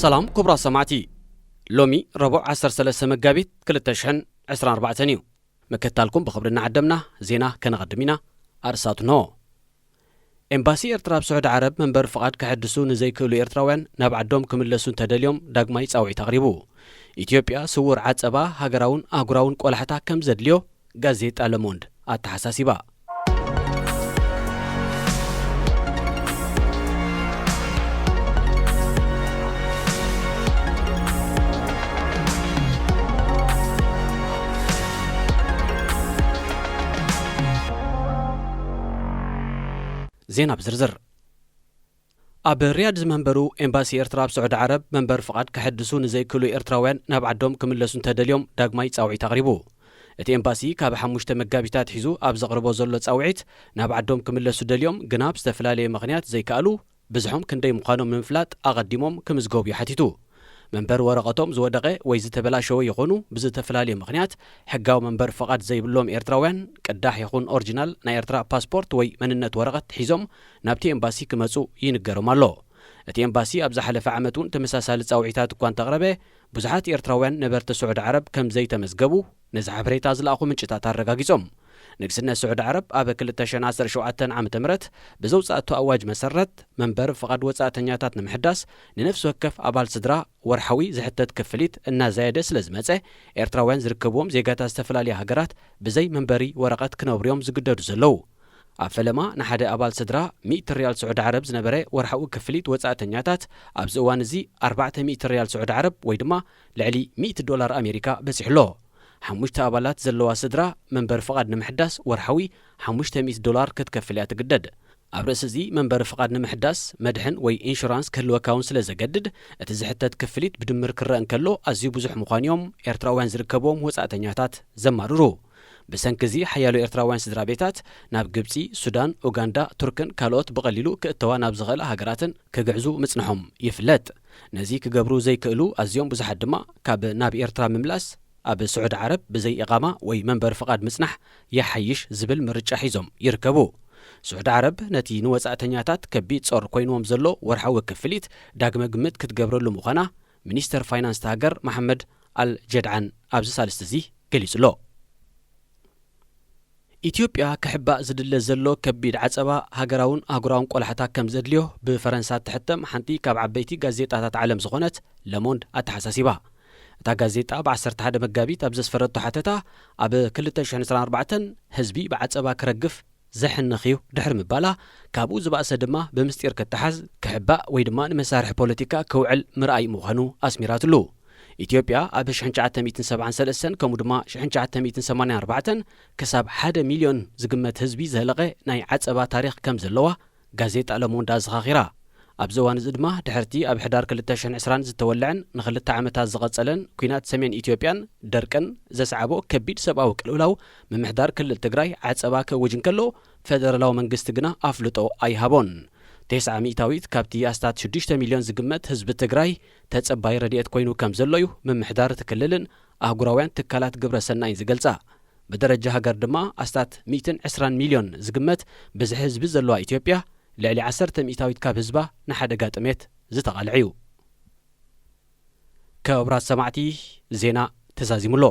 ሰላም ክቡራት ሰማዕቲ፣ ሎሚ ረቡዕ ዓሰርተ ሰለስተ መጋቢት ክልተ ሽሕን ዕስራን ኣርባዕተን እዩ። ምክትታልኩም ብኽብሪ እናዓደምና ዜና ከነቐድም ኢና። ኣርእስታቱ እንሆ። ኤምባሲ ኤርትራ ኣብ ስዑዲ ዓረብ መንበሪ ፍቓድ ከሐድሱ ንዘይክእሉ ኤርትራውያን ናብ ዓዶም ክምለሱ እንተደልዮም ዳግማይ ጻውዒት ኣቕሪቡ። ኢትዮጵያ ስዉር ዓጸባ ሃገራውን ኣህጉራውን ቆላሕታ ከም ዘድልዮ ጋዜጣ ለሞንድ ኣተሓሳሲባ። ዜና ብዝርዝር። ኣብ ሪያድ ዝመንበሩ ኤምባሲ ኤርትራ ኣብ ስዑዲ ዓረብ መንበሪ ፍቓድ ከሐድሱ ንዘይክእሉ ኤርትራውያን ናብ ዓዶም ክምለሱ እንተደልዮም ዳግማይ ጻውዒት ኣቕሪቡ። እቲ ኤምባሲ ካብ ሓሙሽተ መጋቢት ኣትሒዙ ኣብ ዘቕርቦ ዘሎ ጻውዒት፣ ናብ ዓዶም ክምለሱ ደልዮም ግና ብዝተፈላለየ ምኽንያት ዘይከኣሉ ብዝሖም ክንደይ ምዃኖም ንምፍላጥ ኣቐዲሞም ክምዝገቡ እዩ ሓቲቱ። መንበሪ ወረቐቶም ዝወደቐ ወይ ዝተበላሸወ ይኾኑ ብዝተፈላለየ ምኽንያት ሕጋዊ መንበሪ ፍቓድ ዘይብሎም ኤርትራውያን ቅዳሕ ይኹን ኦሪጂናል ናይ ኤርትራ ፓስፖርት ወይ መንነት ወረቐት ሒዞም ናብቲ ኤምባሲ ክመጹ ይንገሮም ኣሎ። እቲ ኤምባሲ ኣብ ዝሓለፈ ዓመት እውን ተመሳሳሊ ጻውዒታት እኳ እንተቕረበ፣ ብዙሓት ኤርትራውያን ነበርቲ ስዑዲ ዓረብ ከም ዘይተመዝገቡ ነዚ ሓበሬታ ዝለኣኹ ምንጭታት ኣረጋጊጾም። ንግስነት ስዑዲ ዓረብ ኣብ ክልተ ሽሕን ዓሰርተ ሸውዓተን ዓመተ ምህረት ብዘውጻእቶ ኣዋጅ መሰረት፣ መንበሪ ፍቓድ ወጻእተኛታት ንምሕዳስ ንነፍሲ ወከፍ ኣባል ስድራ ወርሓዊ ዝሕተት ክፍሊት እናዛየደ ስለ ዝመጸ፣ ኤርትራውያን ዝርከብዎም ዜጋታት ዝተፈላለያ ሃገራት ብዘይ መንበሪ ወረቐት ክነብሩ እዮም ዝግደዱ ዘለዉ። ኣብ ፈለማ ንሓደ ኣባል ስድራ ሚእቲ ሪያል ስዑዲ ዓረብ ዝነበረ ወርሓዊ ክፍሊት ወጻእተኛታት፣ ኣብዚ እዋን እዚ ኣርባዕተ ሚእቲ ሪያል ስዑዲ ዓረብ ወይ ድማ ልዕሊ ሚእቲ ዶላር ኣሜሪካ በጺሑ ኣሎ። ሓሙሽተ ኣባላት ዘለዋ ስድራ መንበሪ ፍቓድ ንምሕዳስ ወርሓዊ ሓሙሽተ ሚእቲ ዶላር ክትከፍል እያ ትግደድ። ኣብ ርእሲ እዚ መንበሪ ፍቓድ ንምሕዳስ መድሕን ወይ ኢንሹራንስ ክህልወካ እውን ስለ ዘገድድ፣ እቲ ዝሕተት ክፍሊት ብድምር ክረአ እንከሎ ኣዝዩ ብዙሕ ምዃኑ እዮም ኤርትራውያን ዝርከብዎም ወጻእተኛታት ዘማርሩ። ብሰንኪ እዚ ሓያሎ ኤርትራውያን ስድራ ቤታት ናብ ግብጺ፣ ሱዳን፣ ኡጋንዳ፣ ቱርክን ካልኦት ብቐሊሉ ክእተዋ ናብ ዝኽእላ ሃገራትን ክግዕዙ ምጽንሖም ይፍለጥ። ነዚ ክገብሩ ዘይክእሉ ኣዝዮም ብዙሓት ድማ ካብ ናብ ኤርትራ ምምላስ ኣብ ስዑዲ ዓረብ ብዘይ ኢቓማ ወይ መንበሪ ፍቓድ ምጽናሕ ይሓይሽ ዝብል ምርጫ ሒዞም ይርከቡ። ስዑዲ ዓረብ ነቲ ንወጻእተኛታት ከቢድ ጾር ኮይንዎም ዘሎ ወርሓዊ ክፍሊት ዳግመ ግምት ክትገብረሉ ምዃና ሚኒስተር ፋይናንስ እታ ሃገር መሓመድ ኣል ጀድዓን ኣብዚ ሳልስቲ እዚ ገሊጹ ኣሎ። ኢትዮጵያ ክሕባእ ዝድለ ዘሎ ከቢድ ዓጸባ ሃገራውን ኣህጉራውን ቆላሕታ ከም ዘድልዮ ብፈረንሳ እትሕተም ሓንቲ ካብ ዓበይቲ ጋዜጣታት ዓለም ዝኾነት ለሞንድ ኣተሓሳሲባ። እታ ጋዜጣ ብ ዓሰርተ ሓደ መጋቢት ኣብ ዘስፈረቶ ሓተታ፣ ኣብ ክልተ ሽሕን ዕስራን ኣርባዕተን ህዝቢ ብዓጸባ ክረግፍ ዘሕንኽ እዩ ድሕሪ ምባላ፣ ካብኡ ዝበኣሰ ድማ ብምስጢር ክተሓዝ፣ ክሕባእ ወይ ድማ ንመሳርሒ ፖለቲካ ክውዕል ምርኣይ ምዃኑ ኣስሚራትሉ። ኢትዮጵያ ኣብ ሽሕን ትሽዓተ ሚእትን ሰብዓን ሰለስተን ከምኡ ድማ ሽሕን ትሽዓተ ሚእትን ሰማንያን ኣርባዕተን ክሳብ ሓደ ሚልዮን ዝግመት ህዝቢ ዘህለቐ ናይ ዓጸባ ታሪኽ ከም ዘለዋ ጋዜጣ ለሞንድ ኣዘኻኺራ። ኣብዚ እዋን እዚ ድማ ድሕርቲ ኣብ ሕዳር ክልተ ሽሕን ዕስራን ዝተወልዐን ንኽልተ ዓመታት ዝቐጸለን ኲናት ሰሜን ኢትዮጵያን ደርቅን ዘስዓቦ ከቢድ ሰብኣዊ ቅልውላው፣ ምምሕዳር ክልል ትግራይ ዓጸባ ክእውጅ እንከሎ፣ ፈደራላዊ መንግስቲ ግና ኣፍልጦ ኣይሃቦን። ተስዓ ሚእታዊት ካብቲ ኣስታት ሽዱሽተ ሚልዮን ዝግመት ህዝቢ ትግራይ ተጸባይ ረድኤት ኮይኑ ከም ዘሎ እዩ ምምሕዳር እቲ ክልልን ኣህጉራውያን ትካላት ግብረ ሰናይን ዝገልጻ። ብደረጃ ሃገር ድማ ኣስታት ሚእትን ዕስራን ሚልዮን ዝግመት ብዝሒ ህዝቢ ዘለዋ ኢትዮጵያ፣ ልዕሊ ዓሰርተ ሚእታዊት ካብ ህዝባ ንሓደጋ ጥሜት ዝተቓልዐ እዩ። ክቡራት ሰማዕቲ፣ ዜና ተዛዚሙ ኣሎ።